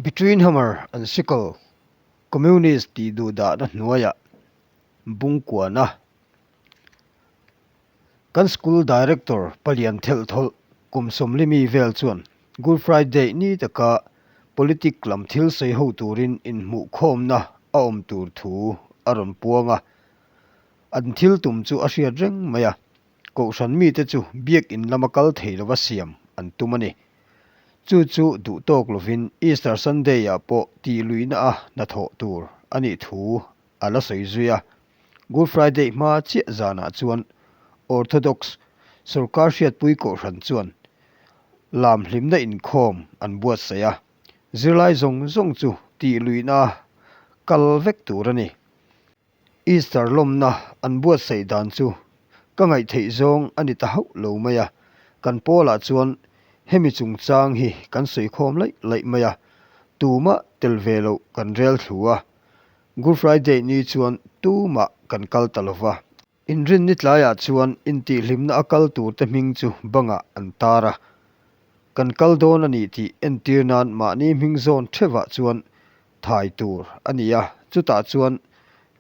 Between Hammer and Sickle, Communist tih duhdahna hnuaiah Bungkuana Kan school director palian thelh thawlh kum 40 mi vel chuan Good Friday ni taka politic lam thil sawi ho turin inhmuhkhawmna a awm tur thu a rawn puang a. An thil tum chu a hriat reng mai a, Kohhran mite chu biak in lama kal thei lova siam an tum a ni. Chu chu duh tawk lovin Easter Sunday-ah pawh tih luihna a hnathawh tur a nih thu a la sawi zui a. Good Friday hma chiah zanah chuan Orthodox sawrkar hriatpui kohhran chuan lam hlimna inkhawm an buatsaih a, zirlai zawng zawng chu tih luihna a kal vek tur a ni. Easter lawmna an buatsaih dan chu ka ngaihtheih zawng a ni ta hauh lo mai a, kan pawlah chuan hemi chungchang hi kan sawikhawm laih laih mai a, tumah tel ve loh kan rel thlu a, Good Friday ni chuan tumah kan kal ta lo va. Inrinni tlaiah chuan intihhlimna a kal turte hming chu bangah an tar a, kan kal dawn a ni tih entir nan mahni hming zawn theuhah chuan thai tur a ni a, chutah chuan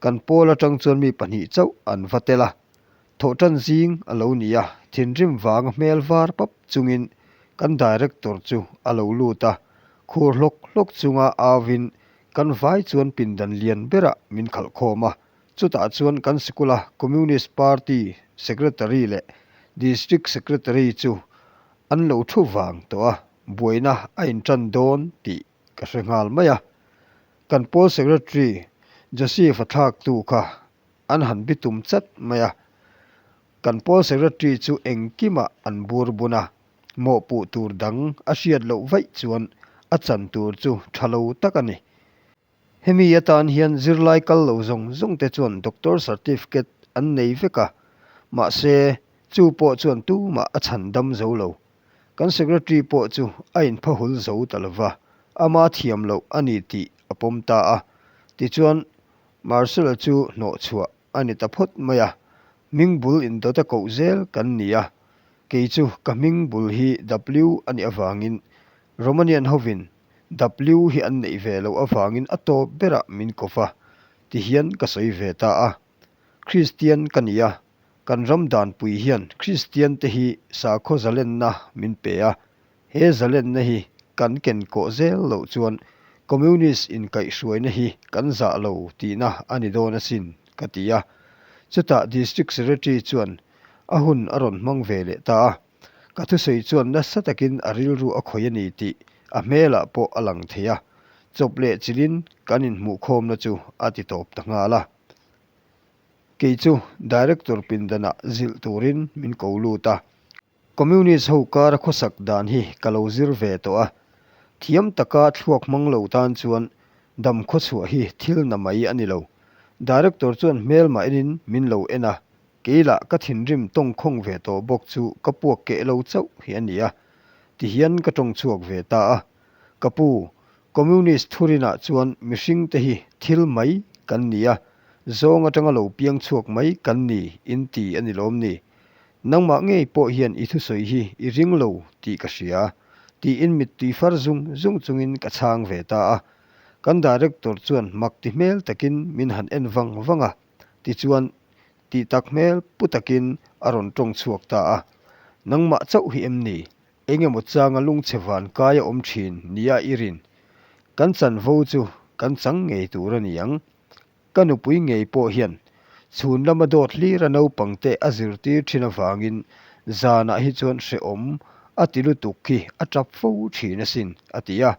kan pawl atang chuan mi pahnih chauh an va tel a, thawhtan zing a lo ni a, thinrim vanga hmel var pap chungin kan director chu a lo lut a, khur hlawk hlawk chunga auvin kan vai chuan pindan lian berah min khalh khawm a, Chutah chuan kan sikula Communist Party Secretary leh District Secretary chu an lo thu vang tawh a, buaina a intan dawn tih ka hre nghal mai a. Kan pawl Secretary Joseph-a thlaktu kha an han bitum chat mai a. Kan pawl Secretary chu engkimah an bur bun a, mawhpuh tur dang a hriat loh vaih chuan a chan tur chu tha lo tak a ni. Hemi atan hian zirlai kal lo zawng zawng te chuan doctor certificate an nei vek a, mahse chu pawh chuan tumah a chhan dam zo lo. Kan secretary pawh chu a inphahul zo ta lova, ama thiam loh a ni tih a pawm ta a. Tichuan Marcel-a chu hnawhchhuah a ni ta phawt mai a, hming bul indawta koh zel kan ni a, kei chu ka hming bul hi W a nih avangin Romanian hovin W hi an neih ve loh avangin a tawp berah min kawp a, tihian ka sawi ve ta a. Kristian ka ni a, kan ram danpui hian Kristian te hi sakhaw zalenna min pe a, he zalenna hi kan ken kawh zel loh chuan Communist inkaihhruaina hi kan zah lo tihna a ni dawn asin, ka ti a. Chutah District Secretary chuan a hun a rawn hmang ve leh ta a. Ka thusawi chuan nasa takin a rilru a khawih a ni tih a hmelah pawh a lang thei a, chawp leh chilhin kan inhmuhkhawmna chu a ti tawp ta nghal a. Kei chu Director pindanah zilh turin min ko lut a, Communist ho kara khawsak dan hi ka lo zir ve tawh a, thiam taka thluak hmang lo tan chuan dam khawchhuah hi thil na mai a ni lo. Director chuan hmelmah enin min lo en a, Kei lah ka thinrim tawngkhawng ve tawh bawk chu ka puak keh lo chauh hi a ni a, tihian ka tawng chhuak ve ta a. Ka pu, Communist thurinah chuan mihring te hi thil mai kan ni a, zawng atanga lo piang chhuak mai kan ni in ti a ni lawm ni? Nangmah ngei pawh hian i thusawi hi i ring lo tih ka hria, tiin mittui far zung zung chungin ka chhang ve ta a. Kan director chuan mak ti hmel takin min han en vang vang a. Tichuan, tih tak hmel pu takin a rawn tawng chhuak ta a, Nangmah chauh hi em ni? Eng emaw changa lungchhe van kai a awm thin nia i rin? Kan chanvo chu kan chang ngei tur a ni ang. Ka nupui ngei pawh hian chhun lama dawt hlira naupangte a zirtir thin avangin zanah hi chuan hrehawm a ti lutuk khi a tap fo thin asin, a ti a.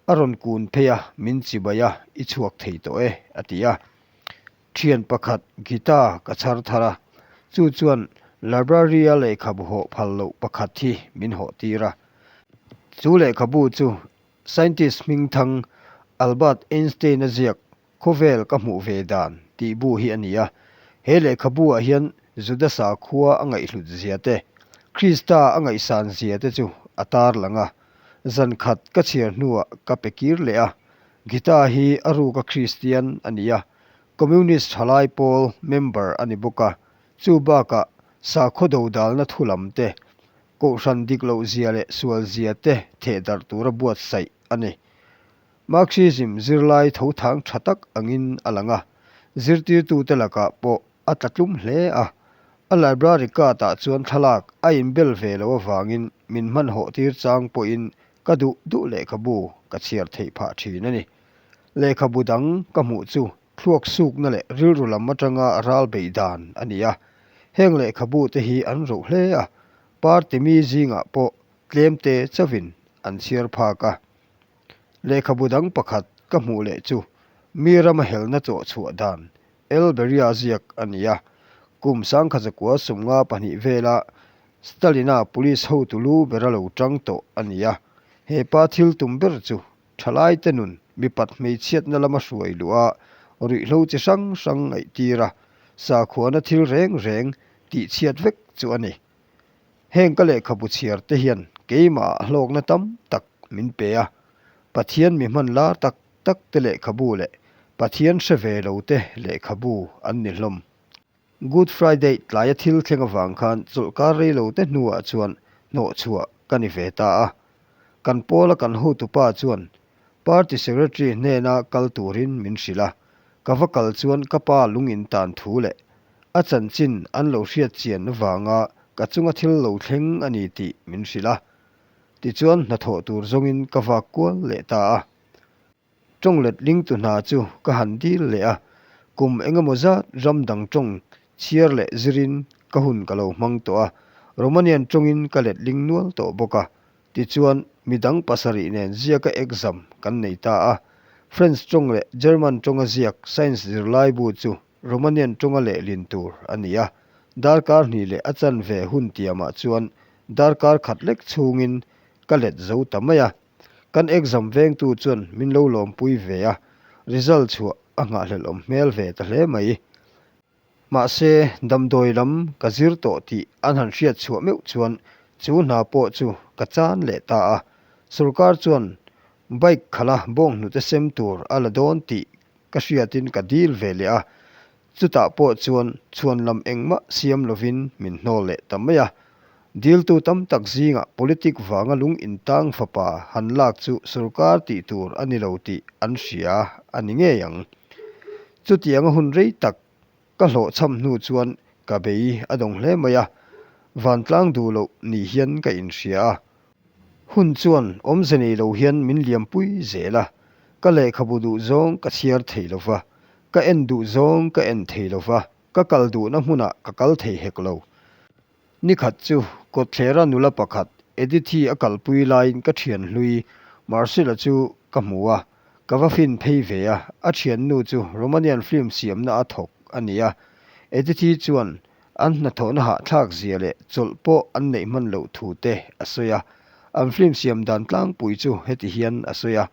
A rawn kun phei a, min chibai a, I chhuak thei tawh e, a ti a. Thian pakhat guitar ka chhar thar a, chu chuan library-a lehkhabu hawh phal loh pakhat hi min hawh tir a. Chu lehkhabu chu scientist hmingthang Albert Einstein-a ziak Khawvel ka hmuh ve dan tih bu hi a ni a. He lehkhabu-ah hian Juda sakhua a ngaihhlut zia te, Krista a ngaihsan zia te chu a tarlang a. Zan khat ka chhiar hnuah ka pe kir leh a, Gita hi a ruka Kristian a ni a, Communist thalai pawl member a ni bawk a, chu bakah sakhaw dodalna thu lam te, kohhran dik loh zia leh sual zia te thehdarh tura buatsaih a ni. Marxism zirlai tho thang tha tak angin a lang a, zirtirtute lakah pawh a tla tlum hle a. A library card ah chuan thlalak a inbel ve loh avangin min hmanhawh tir chang pawhin ka duh duh lehkhabu ka chhiar theih phah thin a ni. Lehkhabu dang ka hmuh chu thluak sukna leh rilru lam atanga ral beih dan a ni a. Heng lehkhabu te hi an roh hle a, party mi zingah pawh tlemte chauhin an chhiar phak a. Lehkhabu dang pakhat ka hmuh leh chu mi rama helna chawh chhuah dan El Beria ziak a ni a. Kum sangkhazakua sumnga pahnih vela Stalina police hotu lu bera lo tang tawh a ni a. He pa thil tum ber chu thalaite nun mipat hmeichhiatna lama hruai luh a, ruihhlo chi hrang hrang ngaihtir a, sakhuana thil reng reng tihchhiat vek chu a ni. Heng ka lehkhabu chhiar te hian keimah hlawkna tam tak min pe a, Pathian mi hman lar tak tak te lehkhabu leh Pathian hre ve lo te lehkhabu an ni hlawm. Good Friday tlaia thil thleng avang khan chawlhkar rei lo te hnuah chuan hnawhchhuah ka ni ve ta a. Kan pawla kan hotupa chuan Party Secretary hnena kal turin min hrilh a, ka va kal chuan ka pa lung in tan thu leh a chanchin an lo hriat chian avanga ka chunga thil lo thleng a ni tih min hrilh a. Tichuan hnathawh tur zawngin ka vak kual leh ta a. Tawng let lingtu hna chu ka han dil leh a, kum engemaw zat ram dang tawng chhiar leh zirin ka hun ka lo hmang tawh a, Romanian tawngin ka let ling nual tawh bawk a. Tichuan, midang pasarih nen ziaka exam kan nei ta a. French tawng leh German tawnga ziak science zirlaibu chu Romanian tawnga lehlin tur a ni a. Darkar hnih leh a chanve hun tiamah chuan darkar khat lek chhungin ka let zo ta mai a. Kan exam vengtu chuan min lo lawmpui ve a, result chhuah a nghahhlelh awm hmel ve ta hle mai. Mahse, damdawi lam ka zir tawh tih an han hriat chhuah meuh chuan chu hna pawh chu ka chan leh ta a. Sorkar chuan bike khala bawnghnute sem tur a la dawn tih ka hriatin ka dil ve leh a, chutah pawh chuan chhuan lam engmah siam lovin min hnawl leh ta mai a. Diltu tam tak zingah politic vanga lung intang fapa han lak chu sorkar tih tur a ni lo tih an hria a ni ngei ang. Chutianga hun rei tak ka hlawhchham hnu chuan ka bei a dawng hle mai a, vantlang duh loh ni hian ka inhria a. Hun chuan awmze nei lo hian min liampui zel a, ka lehkhabu duh zawng ka chhiar thei lo va, ka en duh zawng ka en thei lo va, ka kal duhna hmunah ka kal thei hek lo. Nikhat chu kawtthlera nula pakhat Edith-i a kalpui laiin ka thian hlui Marcel-a chu ka hmu a, ka va fin phei ve a, a thiannu chu Romanian film siamna a thawk a ni a. Edith-i chuan an hnathawhna hahthlak zia leh chawlh pawh an neih hman loh thu te a sawi a, an film siam dan tlangpui chu heti hian a sawi a.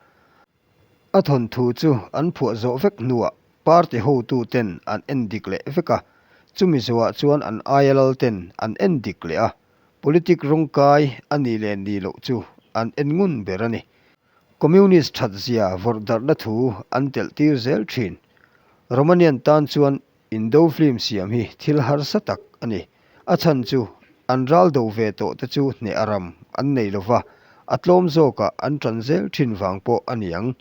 A thawnthu chu an phuah zawh vek hnuah party hotu ten an en dik leh vek a, chumi zawhah chuan an aia lal ten an en dik leh a, politic rawngkai a nih leh nih loh chu an en ngun ber a ni. Communist that zia vawrh darhna thu an telh tir zel thin. Romanian tan chuan Indo film siam hi thil harsa tak a ni. A chhan chu an ral do ve tawh te chu hneh a ram an nei lo va, a tlawm zawkah an tan zel thin vang pawh a ni ang.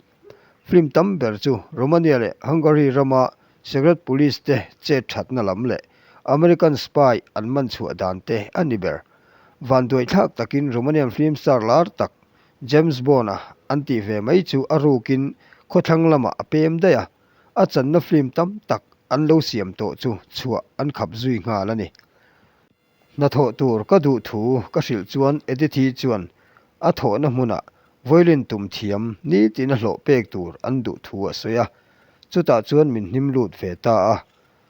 Film tam ber chu Romania leh Hungary rama secret police te chet thatna lam leh American spy an man chhuah dan te a ni ber. Vanduaithlak takin Romanian film star lar tak James Bond-a an tih ve mai chu a rukin khawthlang lamah a pem daih a. A channa film tam tak an lo siam tawh chu chhuah an khap zui nghal a ni. Hnathawh tur ka duh thu ka hrilh chuan Edith-i chuan a thawhna hmunah violin tum thiam nitin a hlawh pek tur an duh thu a sawi a. Chutah chuan min hnim lut ve ta a.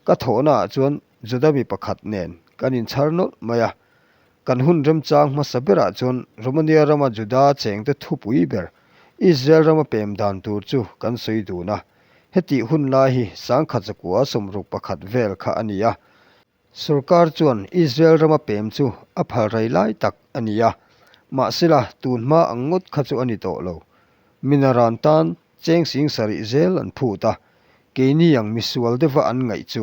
Ka thawhnaah chuan Juda mi pakhat nen kan inchhar nawlh mai a. Kan hun remchang hmasa berah chuan Romania rama Juda chengte thupui ber Israel rama pem dan tur chu kan sawi dun a. Hetih hun lai hi sangkhat zakua 61 vel kha a ni a. Sorkar chuan Israel rama pem chu a phal rei lai tak a ni a. Mahsela tun hma ang ngawt kha chu a ni tawh lo. Minaran tan cheng sing sarih zel an phut a, keini ang misual deuha an ngaih chu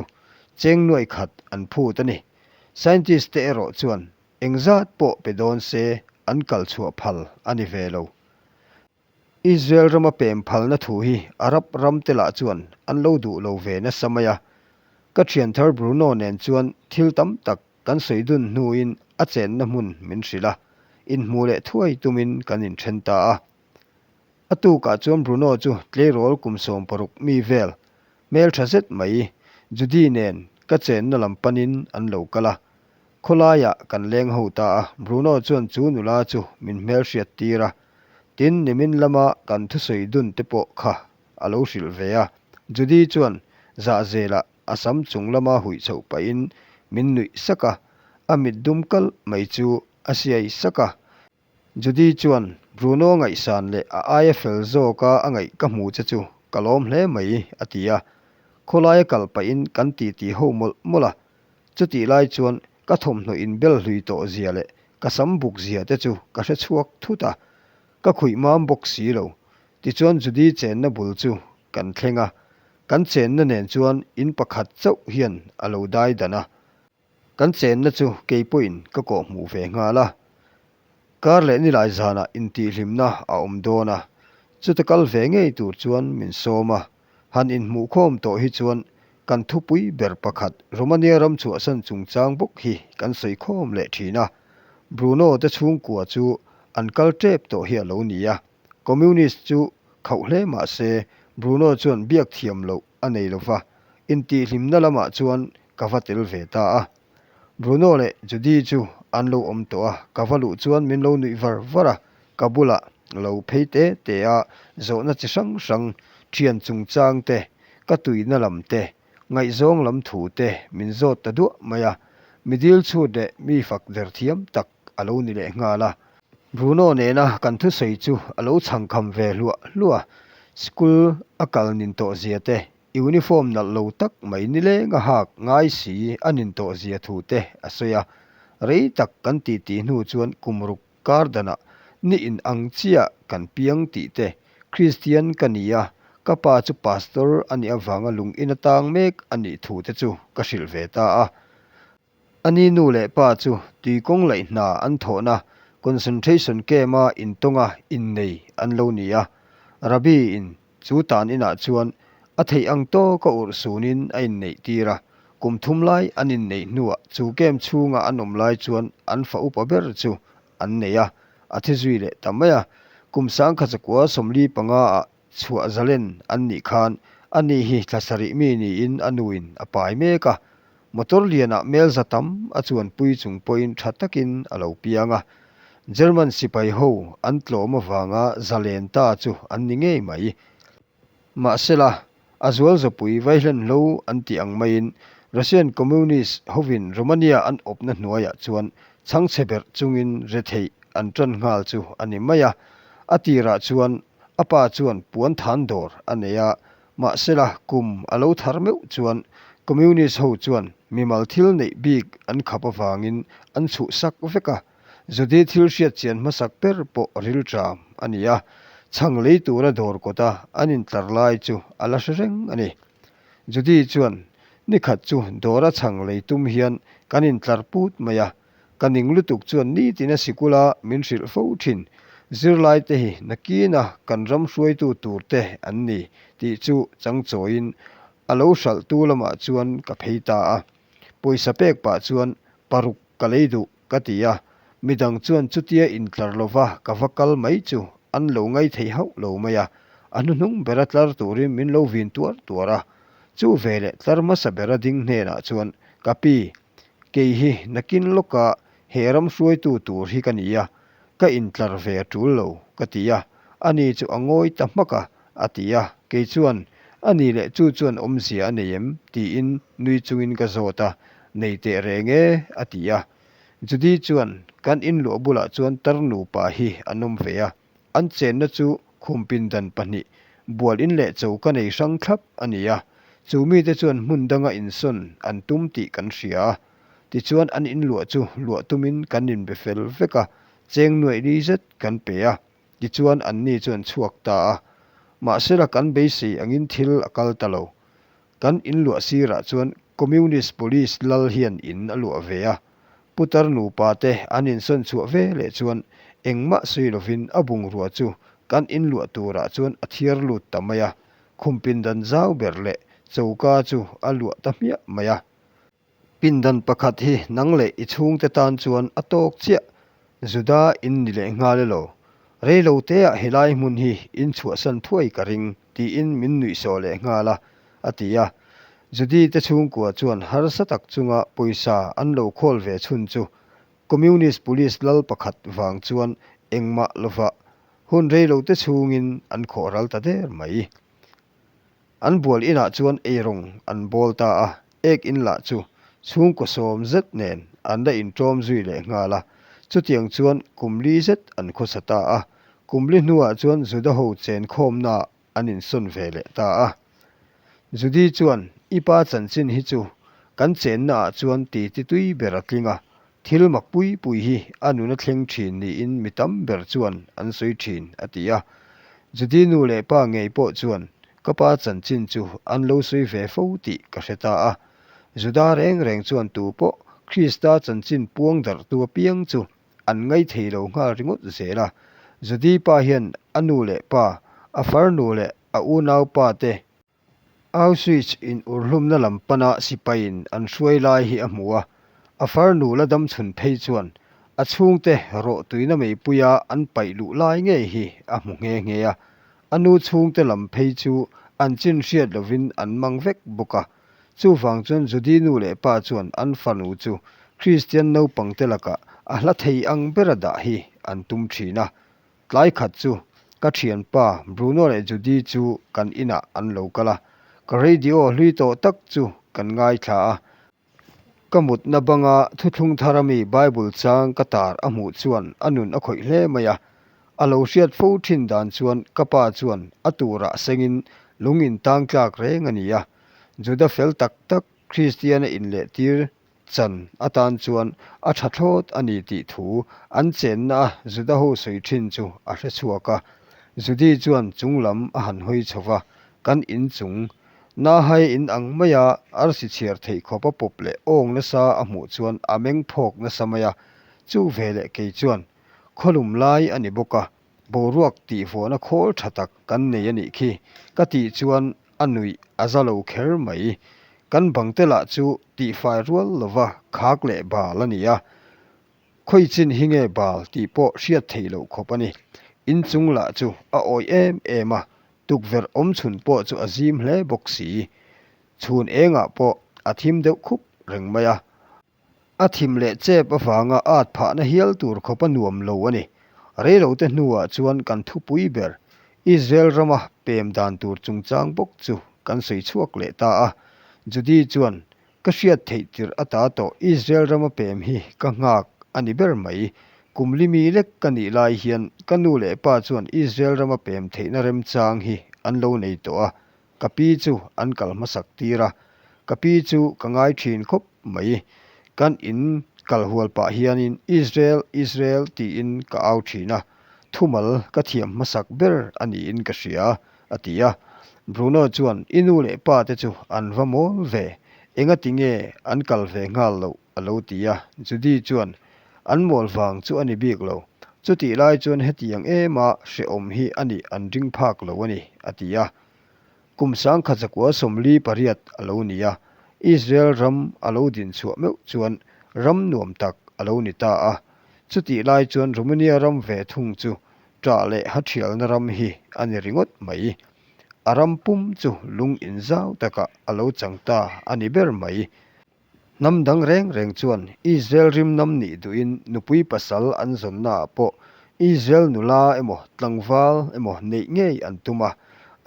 cheng nuaih khat an phut a ni. Scientist te erawh chuan engzat pawh pe dawn se an kal chhuah phal a ni ve lo. Israel rama pem phalna thu hi Arab ramte lah chuan an lo duh lo ve nasa mai a. Ka thian thar Bruno nen chuan thil tam tak kan sawi dun hnuin a chenna hmun min hrilh a, inhmuh leh thuai tumin kan inthen ta a. A tukah chuan Bruno chu tleirawl kum 60 mi vel, hmeltha zet mai, Judy nen ka chenna lam panin an lo kal a. Khawlaiah kan leng ho ta a, Bruno chuan chu nula chu min hmelhriat tir a, tin nimin lama kan thusawi dun te pawh kha a lo hrilh ve a. Judy chuan zahzelah a sam chung lama huih chhoh pahin min nuih sak a, a mit dum kalh mai chu a siai sak a. Judy chuan Bruno ngaihsan leh a aia fel zawka a ngaih ka hmu che chu ka lawm hle mai a ti a. Khawlaia kal pahin kan titi ho mawlh mawlh a. Chutih lai chuan ka thawmhnaw inbel hlui tawh zia leh ka sam buk zia te chu ka hre chhuak thut a. Ka khuih mam bawk si lo. Tichuan Judy chenna bul chu kan thleng a. Kan chenna nen chuan in pakhat chauh hian a lo dai dan a. Kan chenna chu kei pawhin ka kawh hmuh ve nghal a. Kar leh nilai zanah intihhlimna a awm dawn a, chuta kal ve ngei tur chuan min sawm a. Han inhmuhkhawm tawh hi chuan kan thupui ber pakhat Romania ram chhuahsan chungchang bawk hi kan sawi khawm leh thin a. Bruno te chhungkua chu an kal tep tawh hi a lo ni a. Communist chu khauh hle mah se Bruno chuan biak thiam loh a nei lo va, intihhlimna lamah chuan ka va tel ve ta a. Bruno leh Judy chu an lo awm tawh a, ka va luh chuan min lo nuih var var a, ka bulah lo phei te te a, zawhna chi hrang hrang, thian chungchang te, ka tuina lam te, ngaihzawng lam thu te min zawt ta duah mai a, mi dil chhut leh mi fak der thiam tak a lo ni leh nghal a. Bruno nena kan thusawi chu a lo chhangkham ve hluah hluah a, school a kal nin tawh zia te, uniform nalh lo tak mai nileng a hak ngai si a nin tawh zia thu te a sawi a. Rei tak kan titi hnu chuan kum ruk kar danah ni in ang chiah kan piang tih te, Kristian ka ni a, ka pa chu pastor a nih avanga lung in atang mek a nih thu te chu ka hrilh ve ta a. A ni nu leh pa chu tuikawng laih hna an thawhna concentration camp-a intawnga innei an lo ni a. Rabbi in chu tan inah chuan a theih ang tawka urh sunin a inneih tir a. Kum thum lai an inneih hnuah chu camp chhunga an awm lai chuan an fa upa ber chu an nei a, a thi zui leh ta mai a. Kum 1945 ah Chhuah zalen an nih khan a ni hi thla sarih mi niin a nuin a pai mek a. Motor lianah mel za tam a chuanpui chung pawhin tha takin a lo piang a. German sipai ho an tlawm avanga zalen ta chu an ni ngei mai. Mahsela, a zual zawpui vaihlenhlo an tih ang maiin Russian Communist hovin Romania an awpna hnuaiah chuan chhangchhe berh chungin retheih an tan nghal chu a ni mai a. A tirah chuan A pa chuan puan than dawr a nei a, mahsela kum a lo thar meuh chuan Communist ho chuan mimal thil neih bik an khap avangin an chhuhsak vek a. Judy thil hriat chian hmasak ber pawh rilṭam a ni a, chhang lei tura dawr kawta an intlar lai chu a la hre reng a ni. Judy chuan, Nikhat chu dawra chhang lei tum hian kan intlar put mai a, Ka ning lutuk chuan nitina sikula min hrilh fo thin. Zirlaite hi nakina kan ram hruaitu turte an ni tih chu changchawiin a lo hralhtu lamah chuan ka phei ta a. Pawisa pek pah chuan paruk ka lei duh ka ti a, midang chuan chutia intlar lova ka va kal mai chu an lo ngai thei hauh lo mai a, a hnuhnung bera tlar turin min lo vin tuar tuar a. Chu veleh tlar hmasa bera ding hnenah chuan ka pi Kei hi nakin lawka he ram hruaitu tur hi ka ni a, ka intlar ve a tul lo, ka ti a. Ani chu a ngawi ta hmak a, a ti a. Kei chuan, A ni leh chu chuan awmzia a nei em? tiin nui chungin ka zawt a, Nei teh reng e, a ti a. Judy chuan, Kan inluah bulah chuan tar nupa hi an awm ve a, An chenna chu khum pindan pahnih, bual in leh cho ka nei hrang thlap a ni a, chu mite chuan hmun danga insawn an tum tih kan hria a. Tichuan an inluah chu luah tumin kan inbe fel vek a, cheng nuaih li zet kan pe a, tichuan anni chuan chhuak ta a. Mahsela kan beisei angin thil a kal ta lo. Kan inluah sirah chuan Communist Police lal hian in a luah ve a, Putar nupa te an insawn chhuah ve leh chuan engmah sawi lovin a bungrua chu kan in luah turah chuan a thiar lut ta mai a, khum pindan zau ber leh choka chu a luah ta hmiah mai a. Pindan pakhat hi nang leh i chhungte tan chuan a tawk chiah, Juda in ni leh nghal elo. Rei lo teah helai hmun hi in chhuahsan thuai ka ring, tiin min nuihsawh leh nghal a, a ti a. Judy te chhungkua chuan harsa tak chunga pawisa an lo khawl ve chhun chu Communist Police lal pakhat vang chuan engmah lovah hun rei lo te chhungin an khawh ral ta der mai. An bual inah chuan eirawng an bawl ta a, ek in lah chu chhungkaw sawm zet nen an la inṭawm zui leh nghal a. Chutiang chuan kum li zet an khawsa ta a, kum li hnuah chuan Juda ho chenkhawmnaah an insawn ve leh ta a. Judy chuan, I pa chanchin hi chu kan chennaah chuan titi tui ber a tling a, thil mak pui pui hi a nun a thleng thin niin mi tam ber chuan an sawi thin, a ti a. Judy nu leh pa ngei pawh chuan ka pa chanchin chu an lo sawi ve fo tih ka hre ta a. Juda reng reng chuan tu pawh Krista chanchin puang darhtu apiang chu an ngaithei lo nghal ringawt zel a. Judy pa hian a nu leh pa, a farnu leh a unaupa te Auschwitz in urhlumna lam pana sipaiin an hruai lai hi a hmu a, a farnu la dam chhun phei chuan a chhungte rawhtuina meipuia an paih luh lai ngei hi a hmu nghe nghe a. A nu chhungte lam phei chu an chin hriat lovin an mang vek bawk a. Chuvang chuan Judy nu leh pa chuan an fanu chu Kristian naupangte lakah a hla thei ang bera dah hi an tum thin a. Tlai khat chu ka thianpa Bruno leh Judy chu kan inah an lo kal a, ka radio hlui tawh tak chu kan ngaithla a. Ka mutna banga thuthlung thar ami Bible chang ka tar a hmuh chuan a nun a khawih hle mai a. A lo hriat fo thin dan chuan ka pa chuan a turah sengin lung in tang tlak reng a ni a. Juda fel tak tak Kristiana inlehtir Chan atan chuan a tha thlawt a ni tih thu an chenna a Juda ho sawi thin chu a hre chhuak a. Judy chuan chung lam a han hawi chho va, Kan in chung, Nahai in ang maia arsi chhiar theih khawp a pawp leh awng nasa a hmuh chuan a meng phawk nasa mai a. Chu veleh kei chuan, Khawlum lai a ni bawk a, boruak tihvawhna khawl tha tak kan nei a nih khi, ka tih chuan a nuih a za lo kher mai. Kan bangte lah chu tihfai rual lova khak leh bal a ni a, khawi chin hi nge bal tih pawh hriat theih loh khawp a ni. Inchung lah chu a awih em em a, tukverh awm chhun pawh chu a zim hle bawk si. Chhun engah pawh a thim deuh khup reng mai a. A thim leh chep avanga at phahna hial tur khawp a nuam lo a ni. Reilote hnuah chuan kan thupui ber, Israel rama pem dan tur chungchang bawk chu kan sawi chhuak leh ta a. Judy chuan, Ka hriat theih tirh ata tawh Israel rama pem hi ka nghak a ni ber mai. Kum limi lek ka nih lai hian ka nu leh pa chuan Israel rama pem theihna remchang hi an lo nei tawh a, Ka pi chu an kal hmasak tir a, ka pi chu ka ngai thin khawp mai. Kan in kal hual pah hianin Israel, Israel tiin ka au thin a, thumal ka thiam hmasak ber a niin ka hria, a ti a. Bruno chuan, I nu leh pa te chu an va mawl ve, engati nge an kal ve nghal loh? a lo ti a. Judy chuan, An mawl vang chu a ni bik lo, chutih lai chuan hetiang ema hrehawm hi a nih an ring phak lo a ni, a ti a. Kum sangkhat zakua 48 a lo ni a, Israel ram a lo din chhuah meuh chuan ram nuam tak a lo ni ta a. Chutih lai chuan Romania ram ve thung chu ṭah leh hathialna ram hi a ni ringawt mai. A ram pum chu lung inzau takah a lo chang ta a ni ber mai. Hnam dang reng reng chuan Israel rimnam nih duhin nupui pasal an zawnnaah pawh Israel nula emaw tlangval emaw neih ngei an tum a,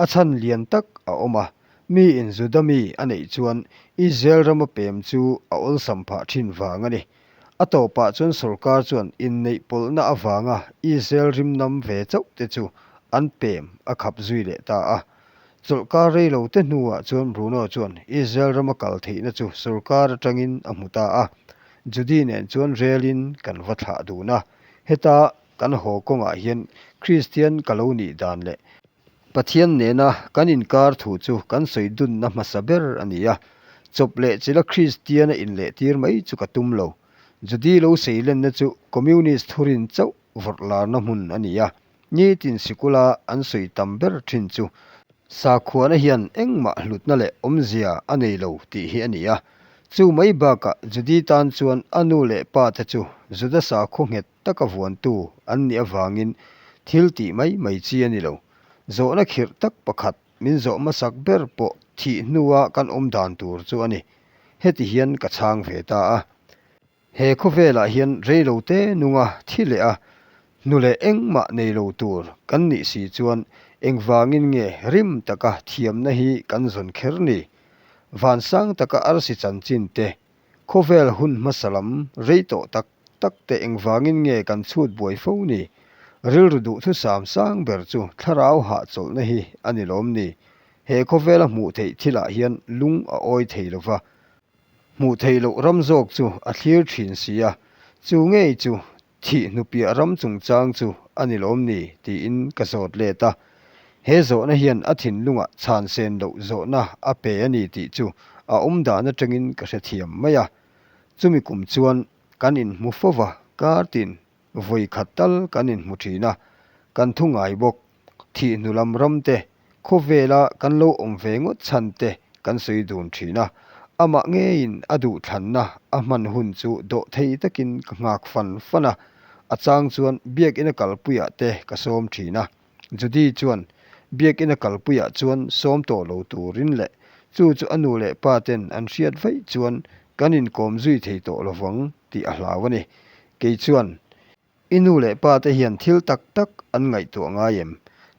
a chhan lian tak a awm a. Miin Juda mi a neih chuan Israel rama pem chu a awlsam phah thin vang a ni. A tawpah chuan sorkar chuan inneih pawlhna avanga Israel rimnam ve chauh te chu an pem a khap zui leh ta a. Chawlhkar rei lo te hnuah chuan Bruno chuan Israel rama kal theihna chu sorkar atangin a hmu ta a, Judy nen chuan relin kan va thlah dun a. Heta kan haw kawngah hian Kristian ka lo nih dan leh Pathian nena kan inkar thu chu kan sawi dunna hmasa ber a ni a, chawp leh chila Kristian a inlehtir mai chu ka tum lo. Judy lo seilenna chu Communist thurin chauh vawrh larna hmun a ni a. Nitin sikula an sawi tam ber thin chu Sakhuana hian engmah hlutna leh awmzia a nei lo tih hi a ni a. Chu mai bakah Judy tan chuan a nu leh pa te chu Juda sakhaw nghet taka vuantu an nih avangin thil tih mai mai chi a ni lo. Zawhna khirh tak pakhat min zawh hmasak ber pawh thih hnua kan awm dan tur chu a ni. Heti hian ka chhang ve ta a. He khawvelah hian reilote nunga thi leh a hnu leh engmah nei lo tur kan nih si chuan engvangin nge rim taka thiamna hi kan zawn kher ni? Vansang taka arsi chanchin te, khawvel hun hmasa lam rei tawh tak tak te engvangin nge kan chhut buai fo ni? Rilru duhthusam sang ber chu thlarau hahchawlhna hi a ni lawm ni? He khawvela hmuh theih thilah hian lung a awi thei lova, Hmuh theih loh ram zawk chu a thlir thin si a, chu ngei chu thih hnupiah ram chungchang chu a ni lawm ni tiin ka zawt let a. He zawhna hian a thinlungah chhan sen loh zawhna a pe a ni tih chu a awmdan atangin ka hrethiam mai a. Chumi kum chuan kan inhmu fo va, kar tin Vawi khat tal kan inhmu thin a, kan thu ngai bawk. Thih hnu lam ram te, khawvela kan lo awm ve ngawt chhan te kan sawi dun thin a. Amah ngeiin a duhthlanna a hman hun chu dawh thei takin ka nghak fan fan a. A chang chuan Biakina kalpuiah te ka sawm thin a. Judy chuan Biakina kalpuiah chuan sawm tawh lo turin leh chu chu a nu leh pa ten an hriat vaih chuan kan inkawm zui thei tawh lovang tih a hlau a ni. Kei chuan, I nu leh pa te hian thil tak tak an ngaihtuah ngai em?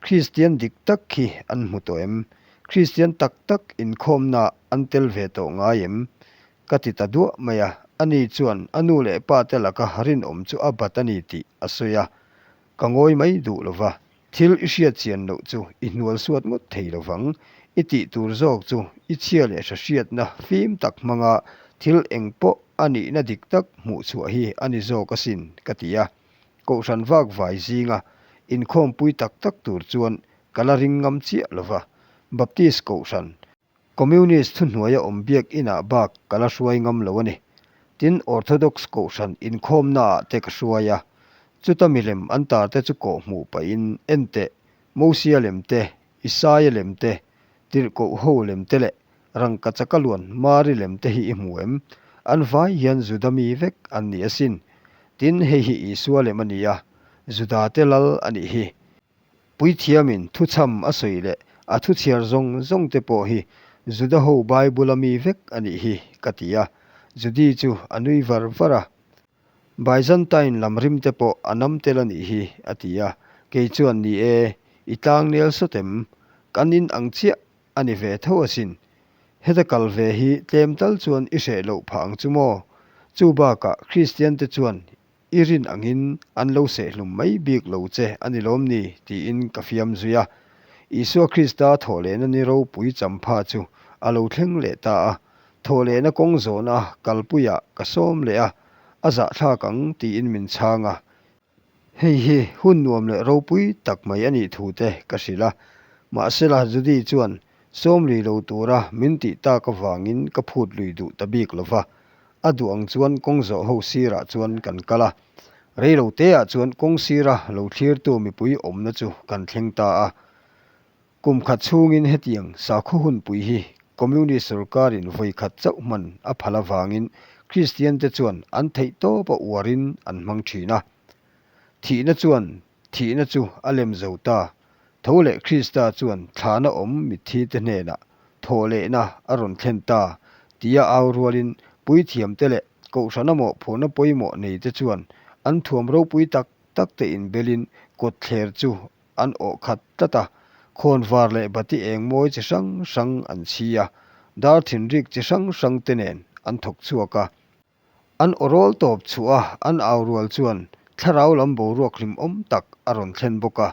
Kristian dik tak khi an hmu tawh em? Kristian tak tak inkhawmnaah an tel ve tawh ngai em? Ka ti ta duah mai a. Ani chuan a nu leh pa te laka rinawm chu a bat a ni tih a sawi a. Ka ngawi mai duh lo va, thil i hriat chian loh chu i hnual suat ngawt thei lo vang. I tih tur zawk chu i chhia leh hra hriatna fim tak hmanga thil eng pawh a nihna dik tak hmuh chhuah hi a ni zawk asin, ka ti a. Kohhran vak vai zinga inkhawmpui tak tak tur chuan ka la ring ngam chiah lo va, Baptist kohhran Communist thuhnuaia awm biak inah bak ka la hruai ngam lo a ni. Tin, Orthodox kohhran inkhawmnaah te ka hruai a. Chuta milem an tar te chu kawh hmuh pahin, En teh, Mosia lem te, Isaia lem te, Tirhkoh ho lem te leh Rangkachaka luan Mari lem te hi i hmu em? An vai hian Juda mi vek an ni asin. Tin, hei hi Isua lem a ni a, Juda te lal a nih hi. Puithiamin thuchham a sawi leh a thuchhiar zawng zawng te pawh hi Juda ho Bible-a mi vek a nih hi, ka ti a. Judy chu a nui var var a. Byzantine lam rim te pawh a nam tel a nih hi, a ti a. Kei chuan, Ni e, i tlangnel sawt em? Kan in ang chiah a ni ve tho asin. Heta kal ve hi tlem tal chuan i hreh loh phah ang chu maw? Chu bakah Kristian te chuan I rin angin an lo sehhlum mai bik lo che a ni lawm ni? tiin ka fiam zui a. Isua Krista thawhlehna ni ropui champha chu a lo thleng leh ta a. Thawhlehna kawng zawhna kalpuiah ka sawm leh a, a zahthlak ang tiin min chhang a. Hei hi hun nuam leh ropui tak mai a nih thu te ka hrilh a. Mahsela Judy chuan sawm lui lo tura min tih tak avangin ka phut lui duh ta bik lo va. A duh ang chuan kawng zawh ho sirah chuan kan kal a. Rei lo teah chuan kawng sira lo thlirtu mipui awmna chu kan thleng ta a. Kum khat chhungin hetiang sakhaw hunpui hi Communist sorkarin vawi khat chauh hman a phal avangin Kristiante chuan an theih tawpa uarin an hmang thin a. Thihna chuan Thihna chu a lem zo ta. Tho leh Krista chuan thlana awm mitthite hnenah thawhlehna a rawn thlen ta tia au rualin puithiamte leh kohhrana mawhphurhna pawimawh neite chuan an thuam ropui tak takte inbelin kawtthler chu an awh khat tlat a, khawnvar leh bati eng mawi chi hrang hrang an chhi a, dar thinrik chi hrang hrangte nen an thawk chhuak a. An awrawl tawp chhuah a, an au rual chuan thlarau lam boruak hlimawm tak a rawn thlen bawk a.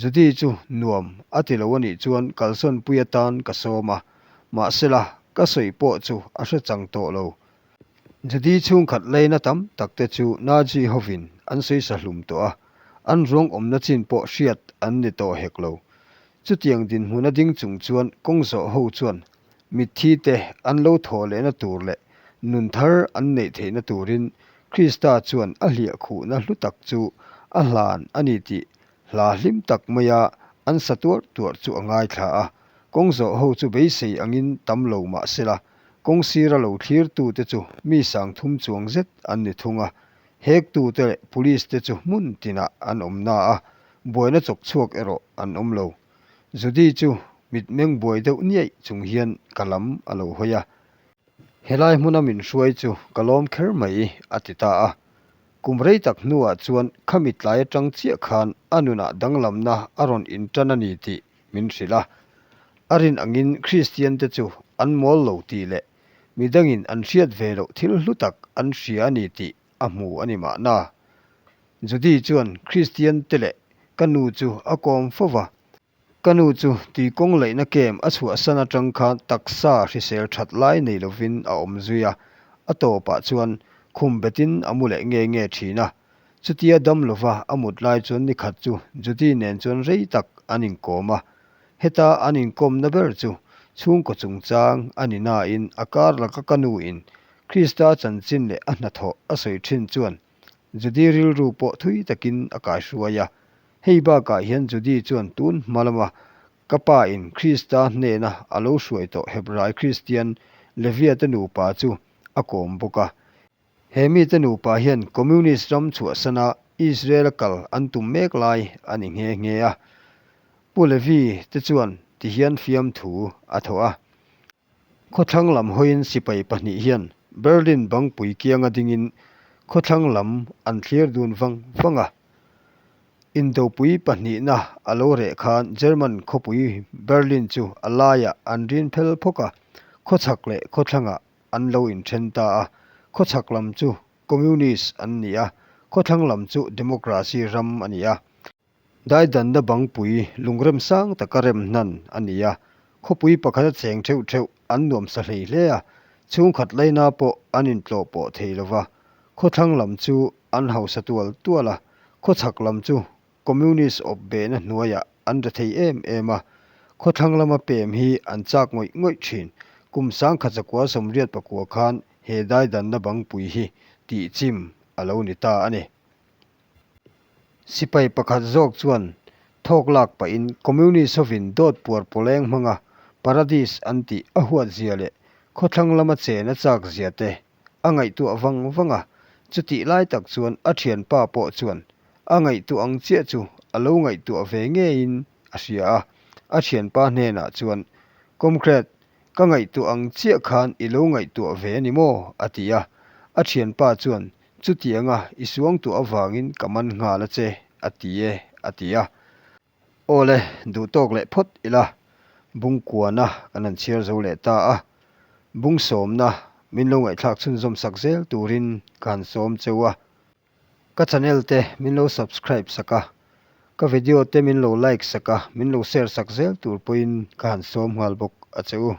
Judy chu nuam a ti lo a nih chuan kalsawn pui atan ka sawm a, mahsela ka sawi pawh chu a hre chang tawh lo. Judy chhungkhat laina tam tak te chu Nazi hovin an sawi sa hlum tawh a, an ruang awmna chin pawh hriat an ni tawh hek lo. Chutiang dinhmuna ding chung chuan kawng zawh ho chuan Mitthi te an lo thawh lehna tur leh nun thar an neih theihna turin Krista chuan a hliahkhuhna hlu tak chu a hlan a ni tih Hla hlim tak maia an sa tuarh tuarh chu a ngaithla a, kawng zawh ho chu beisei angin tam lo mah sela, kawng sira lo thlirtute chu mi sangthum chuang zet an ni thung a, hektute leh police te chu hmun tinah an awm na a, buaina chawk chhuak erawh an awm lo. Judy chu mitmeng buai deuh niaih chung hian ka lam a lo hawi a. Helai hmuna min hruai chu ka lawm kher mai, a ti ta a. Kum rei tak hnuah chuan khami tlai atang chiah khan a nunah danglamna a rawn intan a ni tih min hrilh a. A rin angin Kristian te chu an mawl lo tih leh midangin an hriat ve loh thil hlu tak an hria a ni tih a hmu a ni mahna. Judy chuan Kristian te leh ka nu chu a kawm fo va. Ka nu chu tuikawng laihna kem a chhuahsan atang khan taksa hrisel that lai nei lovin a awm zui a, a tawpah chuan khum betin a mu leh nge nge thin a. Chutia dam lova a mut lai chuan nikhat chu Judy nen chuan rei tak an inkawm a. Heta an inkawmna ber chu chhungkaw chungchang a ni nain a kar laka ka nu in Krista chanchin leh a hnathawh a sawi thin chuan Judy rilru pawh thui takin a kaihruai a. Hei bakah hian Judy chuan tun hma lama ka pa in Krista hnena a lo hruai tawh Hebrai Kristian Levia te nupa chu a kawm bawk a. He mite nupa hian Communist ram chhuahsana Israel a kal an tum mek lai a ni nghe nghe a. Pu Levi te chuan tihian fiamthu a thawh a. Khawthlang lam hawiin sipai pahnih hian Berlin bangpui kianga dingin khawthlang lam an thlir dun vang vang a. Indopui pahnihna a lo reh khan German khawpui Berlin chu a laiah an rin phel phawk a, khawchhak leh khawthlangah an lo inthen ta a. Khawchhak lam chu Communist an ni a, khawthlang lam chu Democracy ram a ni a. Daidanna bangpui lungrem sang taka rem hnan a ni a, khawpui pakhata cheng theuh theuh an nuam sa hlei hle a, chhungkhat laina pawh an intlawh pawh thei lo va, khawthlang lam chu an hausa tual tual a, khawchhak lam chu Communist awp behna hnuaiah an re thei em em a, khawthlang lama pem hi an chak ngawih ngawih thin. Kum 1989 khan he daidanna bangpui hi tihchim a lo ni ta a ni. Sipai pakhat zawk chuan thawk lak pahin Communist hovin dawt puar pawleng hmanga Paradis an tih a huat zia leh khawthlang lama chen a chak zia te a ngaihtuah vang vang a, chutih lai tak chuan a thianpa pawh chuan a ngaihtuah ang chiah chu a lo ngaihtuah ve ngeiin a hria a, a thianpa hnenah chuan, Comrade, ka ngaihtuah ang chiah khan i lo ngaihtuah ve a ni maw? a ti a, a thianpa chuan Chutianga i suangtuah avangin ka man nghal a che, a ti e, a ti a. Aw le, duh tawk leh phawt ila, Bungkuana kan han chhiar zo leh ta a. Bung sawmna min lo ngaihthlak chhunzawm sak zel turin ka han sawm cheu a. Ka channel te min lo subscribe sak a, ka video te min lo like sak a, min lo share sak zel tur pawhin ka han sawm nghal bawk a che u.